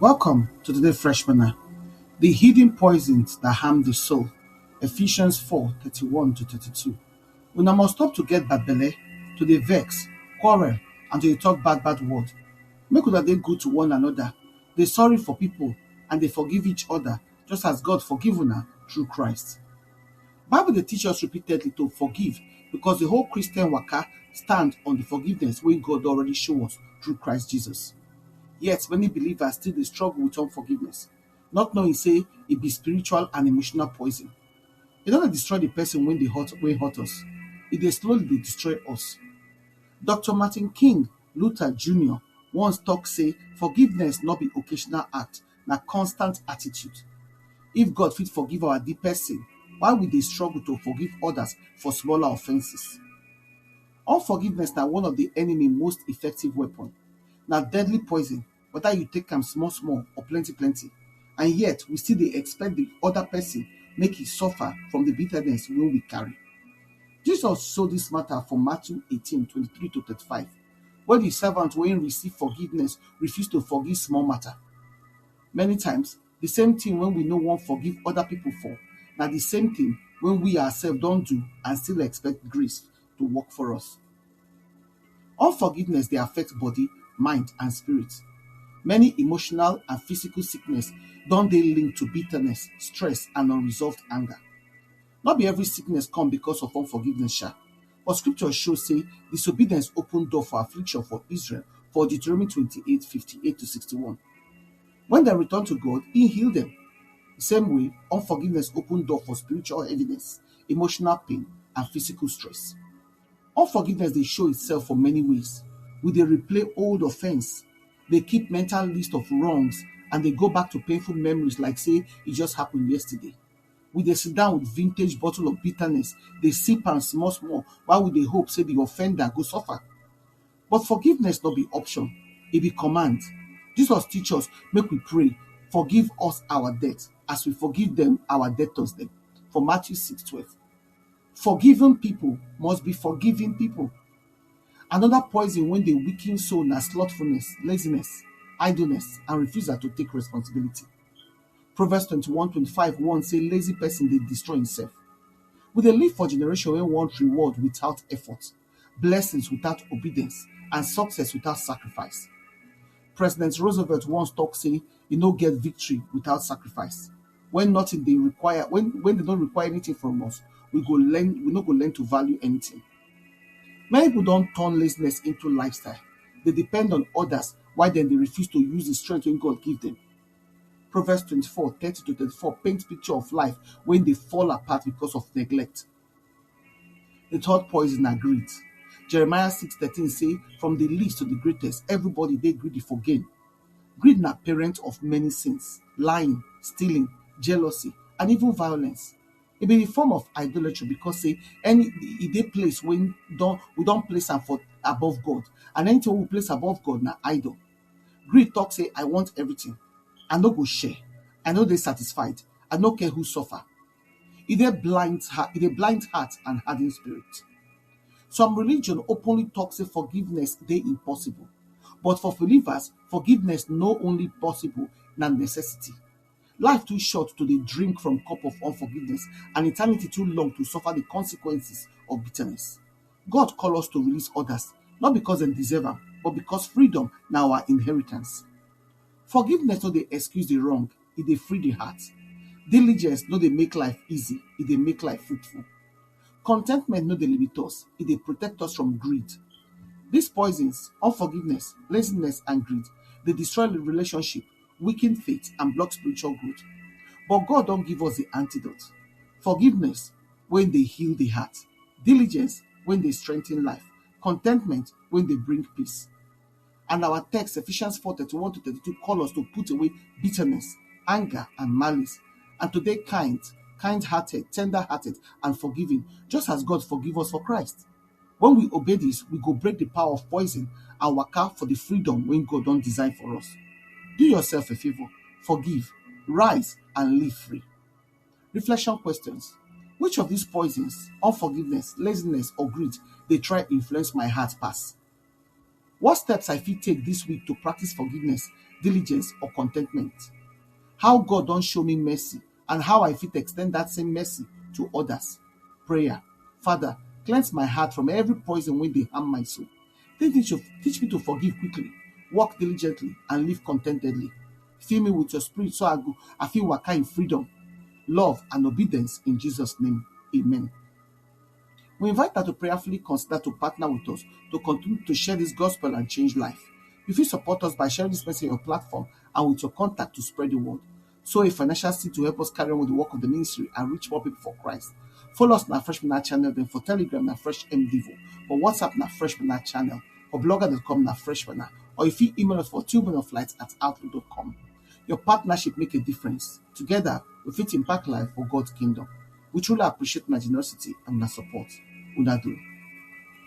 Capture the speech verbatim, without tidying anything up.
Welcome to today's Fresh Manna. The hidden poisons that harm the soul. Ephesians four thirty-one to thirty-two. Una must stop to get bad belle, to dey vex, quarrel, and to dey talk bad bad word. Make una dey good to one another, dey sorry for people, and dey forgive each other, just as God forgive una through Christ. Bible dey teach us repeatedly to forgive, because the whole Christian waka stand on the forgiveness wey God already show us through Christ Jesus. Yet many believers still dey struggle with unforgiveness, not knowing say e be spiritual and emotional poison. E no dey destroy the person wey dey hurt wey hurt us. E dey slowly dey destroy us. Doctor Martin King Luther Junior once talk say forgiveness no be occasional act, na constant attitude. If God fit forgive our deepest sin, why we dey struggle to forgive others for smaller offenses? Unforgiveness na one of the enemy most effective weapon. Na deadly poison, whether you take am small small or plenty plenty. And yet, we still dey expect the other person make e suffer from the bitterness wey we carry. Jesus show this matter for Matthew eighteen twenty-three to thirty-five, where the servant wey receive forgiveness refuse to forgive small matter. Many times, the same thing wey we no wan forgive other people for, na the same thing wey we ourselves don do and still expect grace to work for us. Unforgiveness dey affect body, mind, and spirit. Many emotional and physical sickness don dey linked to bitterness, stress, and unresolved anger. No be every sickness come because of unforgiveness, sha. But scripture show say disobedience open door for affliction for Israel for Deuteronomy twenty-eight fifty-eight to sixty-one. When dem return to God, He heal dem. The same way, unforgiveness open door for spiritual heaviness, emotional pain, and physical stress. Unforgiveness dey show itself for many ways. We dey replay old offense, dey keep mental list of wrongs, and dey go back to painful memories like say e just happen yesterday. We dey sit down with vintage bottle of bitterness, dey sip am small small while we dey hope say the offender go suffer. But forgiveness no be option, e be command. Jesus teach us make we pray, "Forgive us our debt as we forgive them our debtors dem," for Matthew six twelve. Forgiven people must be forgiving people. Another poison wey dey weaken soul na slothfulness, laziness, idleness, and refusal to take responsibility. Proverbs twenty-one twenty-five warn say lazy person dey destroy himself. We dey live for generation wey want reward without effort, blessings without obedience, and success without sacrifice. President Roosevelt once talk say e no get victory without sacrifice. When nothing dey require, when when dem no require anything from us, we go learn, we no go learn to value anything. Many people don turn laziness into lifestyle. They depend on others while dem dey refuse to use the strength wey God give them. Proverbs twenty-four thirty to thirty-four paint picture of life wey dey fall apart because of neglect. The third poison na greed. Jeremiah six thirteen say, "From the least to the greatest, everybody dey greedy for gain." Greed na parent of many sins: lying, stealing, jealousy, and even violence. E be the form of idolatry, because say any e dey place wey don we don place am for above God, and anything wey we place above God na idol. Greed talk say, "I want everything, I no go share, I no dey satisfied, I no care who suffer." E dey blind heart, e dey blind heart and harden spirit. Some religion openly talk say forgiveness dey impossible, but for believers, forgiveness no only possible, na necessity. Life too short to dey drink from cup of unforgiveness, and eternity too long to suffer the consequences of bitterness. God call us to release others, not because dem deserve am, but because freedom na our inheritance. Forgiveness no dey excuse the wrong, e dey free the heart. Diligence no dey make life easy, e dey make life fruitful. Contentment no dey limit us, e dey protect us from greed. These poisons, unforgiveness, laziness, and greed, dey destroy the relationship, weaken faith, and block spiritual growth. But God don give us the antidote. Forgiveness wey dey heal the heart, diligence wey dey strengthen life, contentment wey dey bring peace. And our text, Ephesians four thirty-one to thirty-two, call us to put away bitterness, anger, and malice, and to dey kind, kind-hearted, tender-hearted, and forgiving, just as God forgive us for Christ. When we obey this, we go break the power of poison and waka for the freedom wey God don design for us. Do yourself a favor, forgive, rise, and live free. Reflection questions. Which of these poisons, unforgiveness, laziness, or greed, dey try influence my heart pass? What steps I fit take this week to practice forgiveness diligence, or contentment? How God don show me mercy and how I fit extend that same mercy to others? Prayer. Father, cleanse my heart from every poison wey dey harm my soul. Teach me to, teach me to forgive quickly, work diligently, and live contentedly. Fill me with your spirit so I go, I fit waka in freedom, love, and obedience in Jesus' name. Amen. We invite you to prayerfully consider to partner with us to continue to share this gospel and change life. You fit support us by sharing this message on your platform and with your contact to spread the word. Sow a financial seed to help us carry on with the work of the ministry and reach more people for Christ. Follow us on our Fresh Manna channel, then for Telegram na Fresh M Devo, for WhatsApp na Fresh Manna channel, for blogger dot com na Fresh Manna, or you fit email us for tubmanoflight at outlook dot com. Your partnership make a difference. Together, we fit impact life for God's kingdom. We truly appreciate una generosity and una support. Una do.